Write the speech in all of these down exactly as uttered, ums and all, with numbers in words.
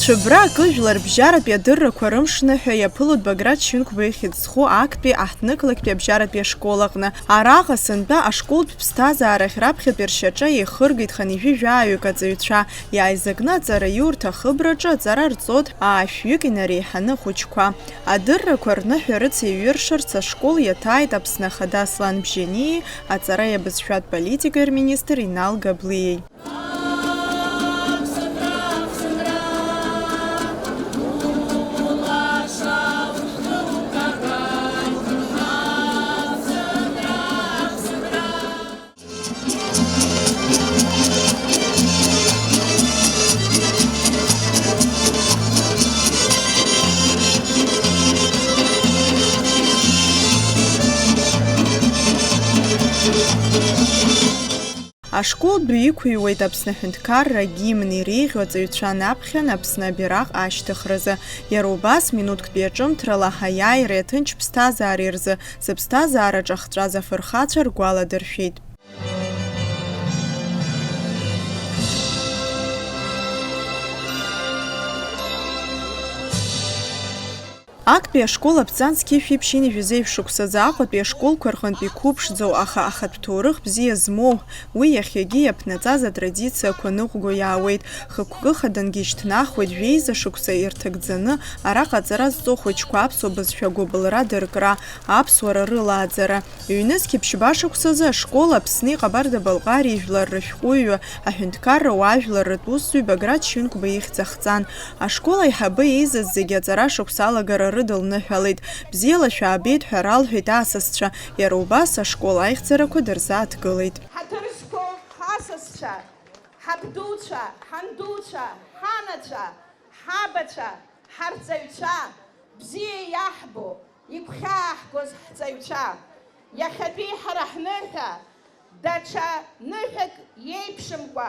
Цәыббра акы жәларбжьаратәи адыррақәа рымшныҳәа иаԥылоит Баграт Шьынқәба ихьӡ зху актәи аҳҭнықалақьтәи абжьаратәи ашкол аҟны. Араҟа сынтәа ашколтә ԥсҭазаарахь раԥхьатәи ршьаҿа еихыргеит хынҩажәи жәаҩык аҵаҩцәа. Иааизакны аҵараиурҭа ахыбраҿы аҵара рҵоит аашәҩык инареиҳаны ахәыҷқәа. Адыррақәа рныҳәа рыцеиҩыршарц ашкол иаҭааит Аԥсны Ахада Аслан Бжьаниеи аҵареи абызшәатә политикеи рминистр Инал Габлиеи. Ашкол ду иқәыҩуеит Аԥсны аҳәынҭқарра агимн иреиӷьу аҵаҩцәа анаԥхьан Аԥсны абираҟ ашьҭыхразы. Иара убас, минуҭктәи аҿымҭрала ҳаиааиреи аҭынч ԥсҭазаареи рзы зыԥсҭазаара ҿахҵәаз афырхацәа ргәаладыршәеит. Актәи ашкол аԥҵан зқьи жәшәи ԥшьынҩажәи зеижә шықәсазы Аҟәатәи ашколқәа рҟынтә иқәыԥшӡоу, аха ахатә ҭоурых бзиа змоу, уи иахьагьы иаԥнаҵаз атрадициақәа ныҟәго иаауеит, хықәкы хадангьы ишьҭнахуеит, жәеиза шықәса ирҭагӡаны араҟа аҵара зҵо хәыҷқәа аԥсуа бызшәа агәыбылра дыркра, аԥсуара рылааӡара. Ҩнызқьи ԥшьба шықәсазы ашкол Аԥсни Ҟабарда-Балҟариеи жәлар рышәҟәыҩҩы, аҳәынҭқарра уаажәларратә усзуҩ Баграт Шьынқәба ихьӡ ахҵан. Ашкол аиҳабы еизаз зегьы аҵара шықәса алагара рыдылныҳәалеит. Бзиала шәаабеит ҳәа ралҳәеит асасцәа, иара убас ашкол аихьӡарақәа дырзааҭгылеит. Ҳаҭыр зқәу ҳасасцәа, ҳабдуцәа, ҳандуцәа, ҳанацәа, ҳабацәа, ҳарҵаҩцәа, бзиа иаҳбо, игәхьааҳгоз ҳҵаҩцәа, иахьатәи ҳара ҳныҳәа даҽа ныҳәак иеиԥшымкәа,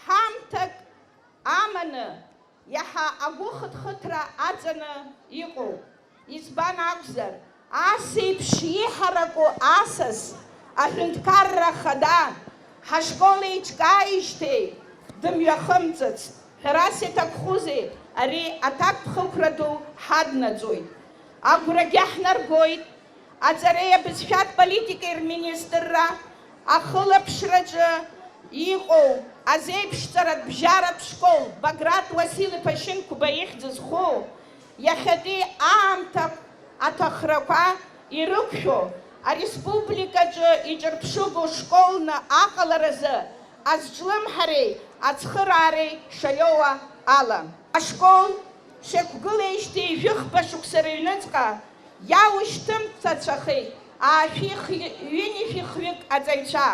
ҳамҭак аманы, иаҳа агәыхыҭхыҭра аҵаны иҟоуп. Избан акәзар, ас еиԥш иҳараку асас, аҳәынҭқарра ахада, ҳашкол еиҿкааижьҭеи дымҩахымҵыцт. Ҳәарас иаҭакхузеи, ари аҭакԥхықәра ду ҳаднаҵоит. Агәрагьы ҳнаргоит, аҵареи абызшәатә политикеи рминистрра ахылаԥшраҿы иҟоу азеиԥшҵаратә бжьаратә школ Баграт Уасил-иԥа Шьынқәба ихьӡ зху, иахьатәи аамҭа аҭахрақәа ирықәшәо, ареспубликаҿы иҿырԥшыгоу школны аҟаларазы азҿлымҳареи ацхыраареи шаиоуа ала. Ашкол шьақәгылеижьҭеи жәыхԥа шықәса рыҩныҵҟа иаушьҭымҭацәахеит аашәи хҩы-, ҩынҩажәи хҩык аҵаҩцәа.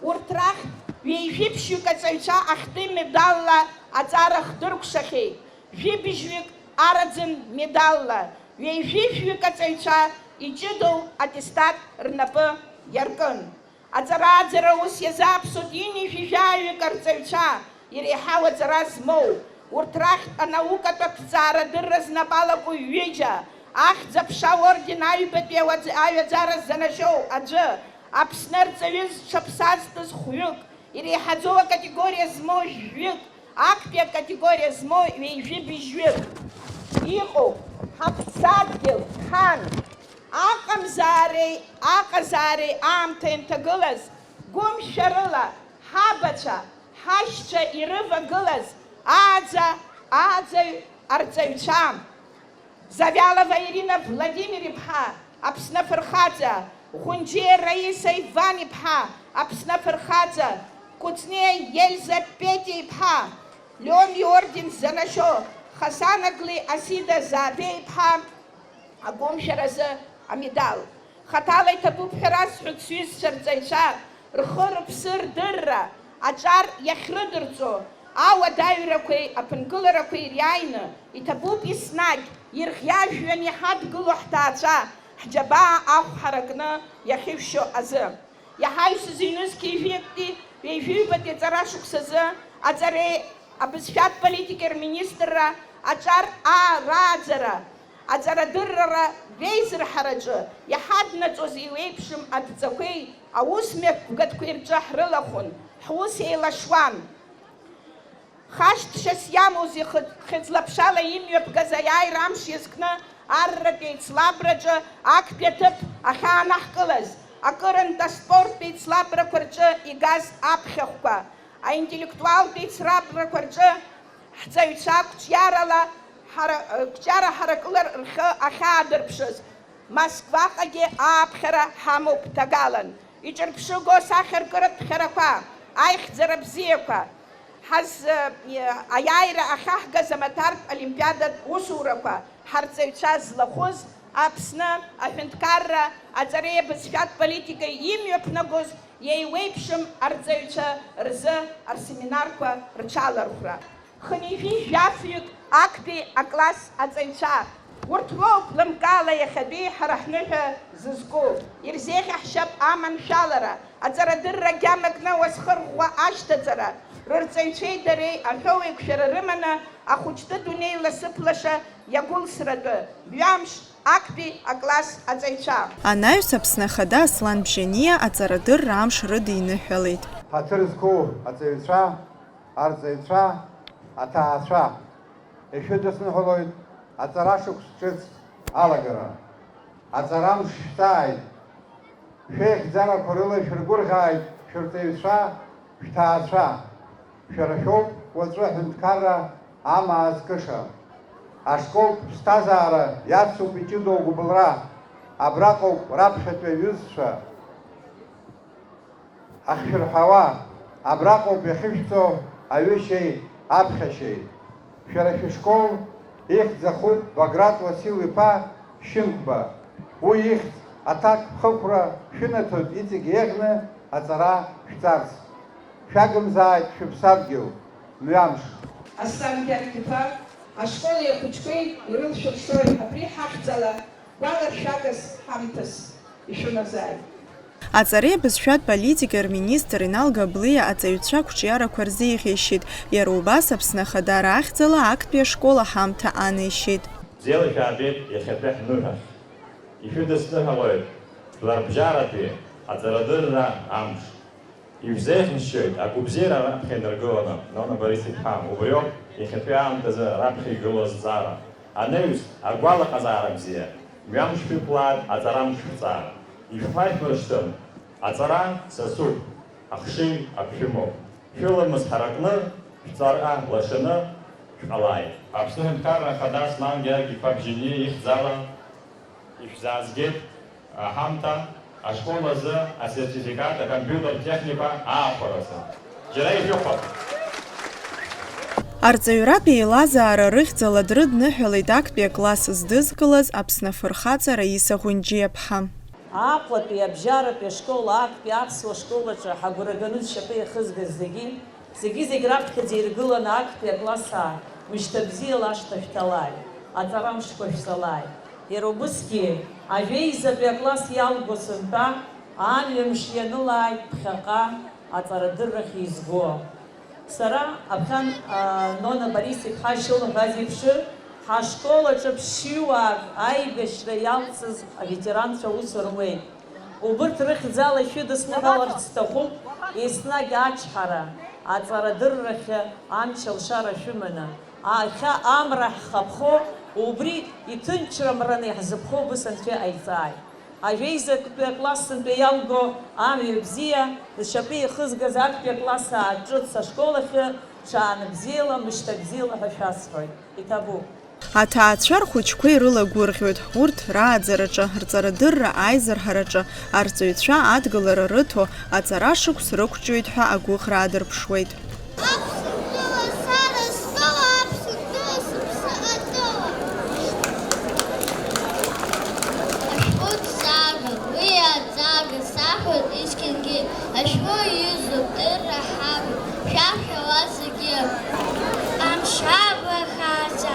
Урҭ рахьтә ҩеижәи ԥшьҩык аҵаҩцәа ахьтәи медалла аҵара хдыркәшахьеит, жәибжьҩык араӡын медалла, ҩеижәи жәаҩык аҵаҩцәа иҷыдоу аттестат рнапы иаркын. Аҵарааӡара аус иазааԥсоит ҩынҩажәи жәаҩык арҵаҩцәа, иреиҳау аҵара змоу, урҭ рахьтә анаукатә аҭҵаарадырра знапы алаку ҩыџьа, Ахьӡ-аԥша аорден аҩбатәи ауаӡ-, аҩаӡара занашьоу аӡәы, Аԥсны арҵаҩы зҽаԥсазтәыз хәҩык, иреиҳаӡоу акатегориа змоу жәҩык, актәи акатегориа змоу ҩеижәи быжьҩык. Иҟоуп, ҳаԥсадгьыл, ҳан, аҟамзаареи аҟазаареи аамҭа ианҭагылаз, гәымшәарыла ҳабацәа, ҳашьцәа ирывагылаз ааӡа, ааӡаҩ арҵаҩцәа. Завиалова Ирина Владимир-иԥҳа, Аԥсны афырхаҵа, Ӷәынџьиа Раиса Иван-иԥҳа, Аԥсны афырхаҵа, Кәыҵниа Ельза Петиа-иԥҳа, Леон иорден занашьоу Хасанагли Асида Заабеи-иԥҳа, агәымшәаразы амедал. Хаҭала иҭабуп ҳәа расҳәоит сҩызцәа рҵаҩцәа, рхы-рыԥсы рдырра, аҿар иахьрыдырҵо, ауадаҩрақәеи аԥынгыларақәеи ириааины, иҭабуп еснагь ирӷьажәҩан иҳадгыло ҳҭаацәа, ҳџьабаа ахә ҳаракны иахьышәшьо азы. Иаҳаҩсыз ҩнызқьи жәаҩыктәи ҩажәи ҩбатәи аҵара шықәсазы аҵареи абызшәатә политикеи рминистрра аҿар аарааӡара, аҵарадыррара реизырҳараҿы иҳаднаҵоз еиуеиԥшым адҵақәеи аус мҩаԥгатәқәеи рҿы ҳрылахәын, ҳус еилашуан. Хашҭшьас иамоузеи хыхь-, хьыӡла-ԥшала имҩаԥгаз аиааира амш иазкны арратә еицлабраҿы актәи аҭыԥ ахьаанаҳкылаз, акырынтә аспорттә еицлабрақәа рҿы игаз аԥхьахәқәа, аинтеллектуалтә еицлабрақәа рҿы ҳҵаҩцәа қәҿиарала ҳара-, қәҿиара ҳаракыла рхы ахьаадырԥшыз, Москваҟагьы ааԥхьара ҳамоуп ҭагалан. Иҿырԥшыгоу асахьаркыратә ԥхьарақәа, аихьӡара бзиақәа, ҳаз-, аиааира ахьаҳгаз амаҭәартә олимпиадатә усурақәа, ҳарҵаҩцәа злахәыз Аԥсны аҳәынҭқарра аҵареи абызшәатә политикеи имҩаԥнагоз еиуеиԥшым арҵаҩцәа рзы асеминарқәа рҽалархәра. Хынҩажәи жәафҩык актәи акласс аҵаҩцәа. Урҭ роуп лымкаала иахьатәи ҳара ҳныҳәа зызку. Ирзеиӷьаҳшьап аманшәалара, аҵарадырра агьама кны уазхырӷәӷәа ашьҭаҵара. Рырҵаҩцәеи дареи аҳәоуеиқәшәара рыманы ахәыҷтәы дунеи ласыԥ лаша иагәылсратәы, ҩамш, актәи акласс аҵаҩцәа. Анаҩс Аԥсны Ахада Аслан Бжьаниа аҵарадырра амш рыдиныҳәалеит. Ҳаҭыр зқәу аҵаҩцәа, арҵаҩцәа, аҭаацәа, ишәыдысныҳәалоит аҵара шықәс ҿыц алагара. Аҵара амш шәҵааит. Шәеихьӡарақәа рыла ишәыргәырӷьааит шәырҵаҩцәа, шәҭаацәа. Шәара шәоуп уаҵәы аҳәынҭқарра амаа зкыша. Ашколтә ԥсҭазаара иацуп иҷыдоу агәыбылра. Абраҟоуп раԥхьатәи аҩызцәа ҳахьшәырҳауа, абраҟоуп иахьышәҵо аҩышьеи аԥхьашьеи. Шәара шәышкол ихьӡ ахуп Баграт Уасил-иԥа Шьынқәба. Уи ихьӡ аҭакԥхықәра шәынаҭоит иҵегь еиӷьны аҵара шәҵарц. Шәагымзааит шәыԥсадгьыл, мҩамш! Аслан Гьаргь-иԥа, ашколи ахәыҷқәеи ирылшәыршои абри ҳахьӡала гәаларшәагас ҳамҭас ишәымазааит! Аҵареи абызшәатә политикеи рминистр Инал Габлиа аҵаҩцәа ақәҿиарақәа рзеиӷьеишьеит, иара убас Аԥсны Ахадара ахьӡала актәи ашкол аҳамҭа анеишьеит. Бзиала шәаабеит иахьатәи ҳныҳәахь. Ишәыдысныҳәалоит жәларбжьаратәи аҵарадырра амш. Ишәзеиӷьасшьоит агәабзиара раԥхьа инаргыланы, Нона Борис-иԥҳа, убриоуп иахьатәи аамҭазы раԥхьа игылоу азҵаара. Анаҩс, агәалаҟазаара бзиа, мҩамш шәықәлааит аҵара амш шәҵаа. Ишәхашәмыршҭын, аҵара сасуп, ахшыҩ аԥшәымоуп. Шәыламыс ҳаракны, шәҵара лашаны шәҟалааит. Аԥсны Аҳәынҭқарра Ахада Аслан Гьаргь-иԥа Бжьаниа ихьӡала ишәзаазгеит аҳамҭа, ашкол азы асертификат акомпиутер техника аахәаразы. Џьара ишәыхәап! Арҵаҩратә еилазаара рыхьӡала дрыдныҳәалеит актәи акласс здызкылаз Аԥсны афырхаҵа Раиса Ӷәынџьиаԥҳа. Аҟәатәи абжьаратәи ашкол актәи аԥсуа школ аҿы ҳагәра ганы зшьапы иахызгаз зегьы, зегьы-зегь раԥхьаӡа иргыланы актәи аклассаа, мышьҭа бзиала ашҭа шәҭалааит, аҵара мшқәа шәзалааит. Иара убысгьы, ажәеизатәи акласс иалго сынтәа, амҩамш ианылааит ԥхьаҟа аҵарадыррахь изго. Сара, Аԥхьан, а, Нона Борис-иԥҳа ишылҳәаз еиԥш, ҳашкол аҿы ԥшьҩыуаак аибашьра иалҵыз аветеранцәа аус руеит. Убырҭ рыхьӡала шәыдысныҳәаларц сҭахуп, еснагь ачҳара, аҵарадыррахьы амч алшара шәыманы, иахьа амра ҳхаԥхо, убри иҭынчрамраны иаҳзыԥхо убыс Анцәа иҟаиҵааит. Ажәеизатәи аклассынтәи иалго амҩа бзиа, зшьапы иахызгаз актәи аклассаа ҿыц ашкол ахьы ҽаанбзиала, мышьҭабзиала ҳәа шәасҳәоит. Иҭабуп. Аҭаацәа рхәыҷқәа ирылагәырӷьоит, урҭ рааӡараҿы, рҵарадырра аизырҳараҿы арҵаҩцәа адгылара рыҭо, аҵара шықәс рықәҿиоит ҳәа агәыӷра аадырԥшуеит. Аԥсуа тәыла сара стәыла, аԥсуа тәыла сыԥсы атәыла. Ашәҟәы ҵага, уи аҵага саҳәоит есқьынгьы, ашәҟәы иҩызоуп, дырра ҳамоуп, шәашәала зегьы. Амшабла хааӡа,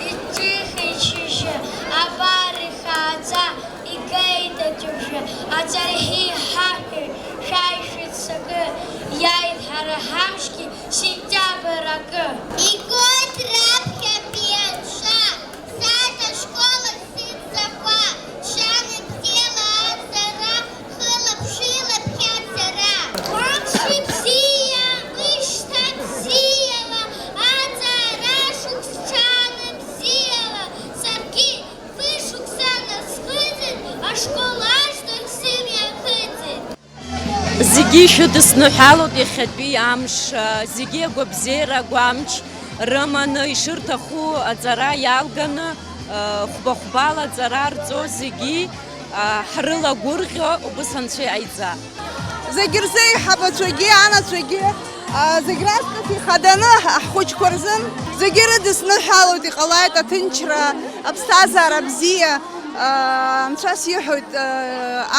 иҿыхеит шьыжьы, абар ихааӡа, игеит аӡәыбжьы, аҵарахьы иҳаҳәоит, шәааишәит сакы, иааит ҳара ҳамшгьы, сентиабр акы. Игоит раԥхьатәи анша, сааит ашкол ахь сынҵақәа, шьала бзиала аҵара, хыла ԥшьыла ԥхьаӡара. Амш бзиа, мышьҭа бзиа. Ишәыдысныҳәалоит иахьатәи амш, зегьы агәабзиара агәамч рыманы ишырҭаху аҵара иалганы, хәба-хәбала аҵара рҵо зегьы ҳрылагәырӷьо убыс анцәа иҟаиҵа. Зегь рзы аиҳабацәагьы, анацәагьы, зегь раҵкыс ихаданы ҳхәыҷқәа рзын зегьы ирыдысныҳәалоит, иҟалааит аҭынчра, аԥсҭазаара бзиа, анцәа сиҳәоит,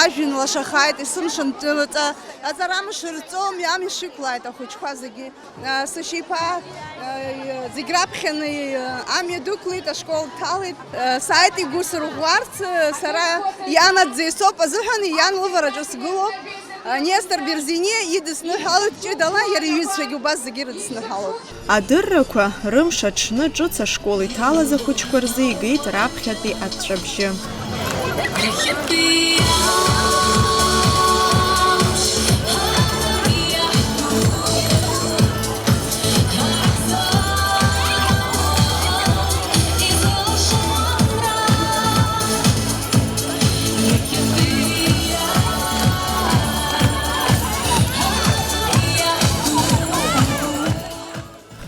ажәҩан лашахааит, есымша мтәылаҵа. Аҵара амш рҵом, амҩа шықәлааит ахәыҷқәа зегьы. Сашьа иԥа зегь раԥхьаны амҩа дықәлеит, ашкол дҭалеит. Сааит игәы сырӷәӷәарц, сара ианаӡӡеи соуп азыҳәан иан лывараҿы сгылоуп. Нестор Берзиниа идысныҳәалоит ҷыдала, иара иҩызцәагьы убас зегьы ирыдысныҳәалоит. Адыррақәа рымш аҽны ҿыц ашкол иҭалаз ахәыҷқәа рзы игеит раԥхьатәи аҵәҵәабжьы.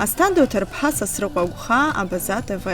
Асҭанда Оҭарԥҳа, Сасрыҟәа Агәхаа, Абаза Т В.